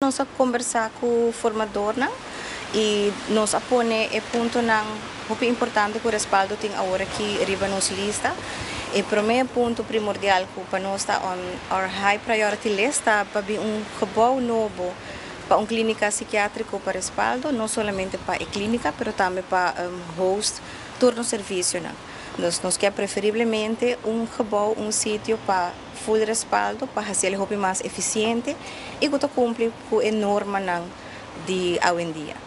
Nos a kombersá ku formadornan i nos a pone e puntonan hopi importante ku Respaldo tin awor aki riba nos lista. E promé punto primordial ku pa nos ta on our high priority list ta pa bin un gebouw nobo pa un klínika sikiátriko pa Respaldo, no solamente pa e klínika pero tambe pa host tur nos servisionan. Dus nos ke preferiblemente un gebouw, un sitio pa full Respaldo pa hasiel hopi mas efisiente i ku ta kumpli ku e normanan di awendia.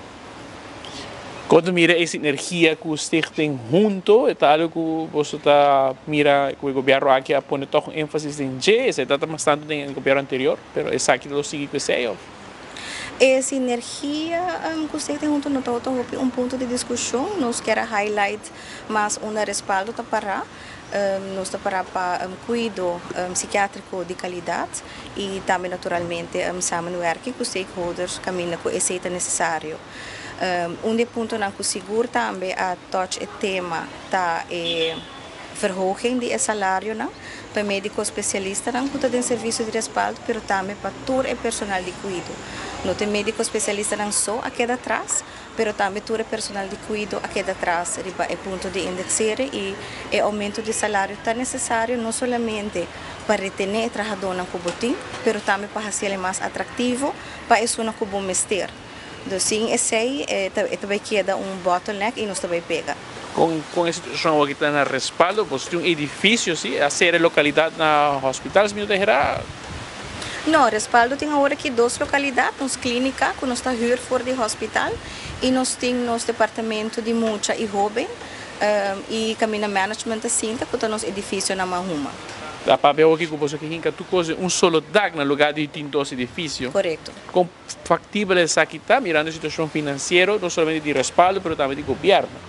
Kon ta mira e sinergia ku Stichting Hunto? E ta algu ku boso ta mira ku e gobièrnu aki a pone tòg un énfasis den dje? Esei tabata mas tantu den e gobièrnu anterior, pero esaki lo sigui ku esei òf? E sinergia ku Stichting Hunto no tabata hopi un punto di diskushon. Nos kier a highlight mas unda Respaldo ta pará. Nos ta pará pa kuido sikiátriko di kalidat i tambe naturalmente samenwerking ku stakeholders kaminda ku esei ta nesesario. Un di e puntonan ku sigur tambe a touch e tema ta e verhoging di e salarionan pa e mediko spesialistanan ku ta den servisio di respaldo pero tambe pa tur e personal di kuido. No ta e mediko spesialistanan so a keda atras pero tambe tur e personal di kuido a keda atras riba e punto di indexeren i e oumento di salario ta nesesario no solamente pa retené e trahadónan ku bo tin pero tambe pa hasiel e mas atraktivo pa esunnan ku bo mester. Dus sin esei e ta e ta bai keda un bottleneck i nos ta bai pega. Kon kon e situashon awor ki ta na Respaldo? Boso tin un edifisio si? A sera e lokalidat na hospital si mi no ta hera? No, Respaldo tin awor aki dos lokalidat, nos klínika ku nos ta hür for di hospital i nos tin nos departamento di mucha i hóben i kaminda management ta sinta ku ta nos edifisio na Mahuma. Ta papia awor ki ku boso ke hinka tur kos den un solo dak na lugá di tin dos edifisio. Korekto. Kon faktibel esaki ta mirando e situashon finansiero no solamente di Respaldo pero tambe di gobièrnu?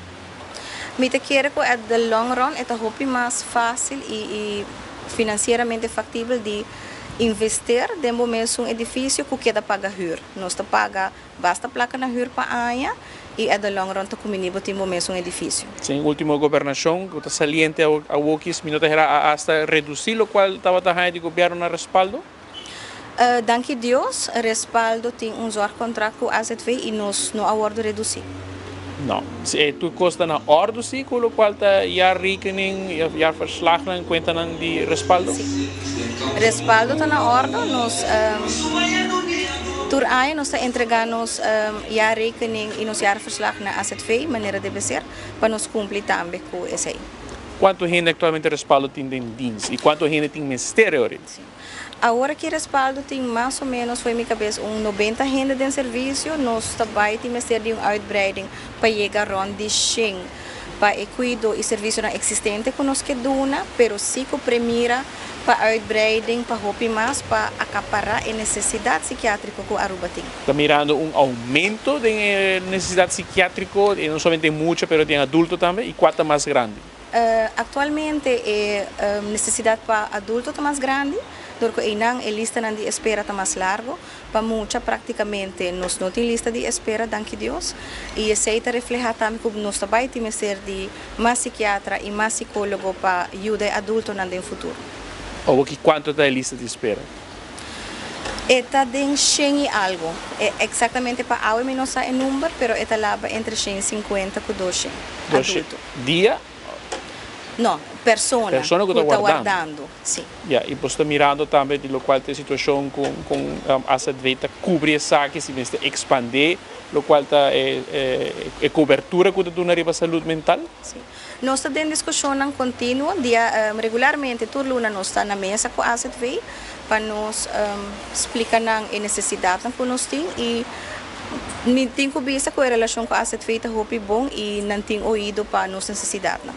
Mi ta kere ku at the long run e ta hopi mas fásil i i finansieramente faktibel di invester den bo mesun edifisio ku keda paga hür. Nos ta paga basta plaka na hür pa aña i at the long run ta kuminí bo tin bo mesun edifisio. Sin último gobernashon ku ta saliente awokis mi no ta hera a asta redusí lokual tabata haña di gobièrnu na Respaldo. Danki Dios, Respaldo tin un zorgcontract cu AZV y nos no a wordo reduci. No. Si e tur cos ta na ordo si, cu locual ta jaarrekening, jaarverslagnan, cuentanan di Respaldo? Si. Respaldo ta na ordo. Nos tur aña nos ta entrega nos jaarrekening y nos jaarverslag na AZV manera debe ser pa nos cumpli tambe cu esey. Cuanto hende actualmente Respaldo tin den dienst y cuanto hende tin mester e ora? Si. Awor aki Respaldo tin mas o menos fo'i mi kabes un 90 hende den servisio. Nos ta bai tin mester di un uitbreiding pa yega rond di 100 pa e kuido i servisionan eksistente ku nos ke duna, pero si ku premira pa uitbreiding pa hopi mas pa akapará e nesesidat sikiátriko ku Aruba tin. Ta mirando un oumento den e nesesidat sikiátriko, i no solamente den mucha pero den adulto tambe, i kua ta mas grandi? Aktualmente e nesesidat pa adulto ta mas grandi, dor ku einan e listanan di espera ta mas largo. Pa mucha praktikamente nos no tin lista di espera, danki Dios. I esei ta reflehá tambe ku nos ta bai tin mester di mas sikiatra i mas sikólogo pa yuda e adultonan den futuro. Owoki kuantu ta e lista di espera? E ta den 100 i algu. Eksaktamente pa awe mi no sa e number, pero e ta laba entre 150 ku 200 adulto. Dia? No, persona. Persona ku ta wardando. Si. Ya, i boso ta mirando tambe di lokual ta e situashon ku ku AZV ta kubri esaki, si mester ekspandé lokual ta e e kobertura ku ta duna riba salud mental? Si. Nos ta den diskushonnan kontinuo, dia regularmente tur luna nos ta na mesa ku AZV pa nos splika nan e nesesidatnan ku nos tin i mi tin ku bisa ku e relashon ku AZV ta hopi bon i nan tin oido pa nos nesesidatnan.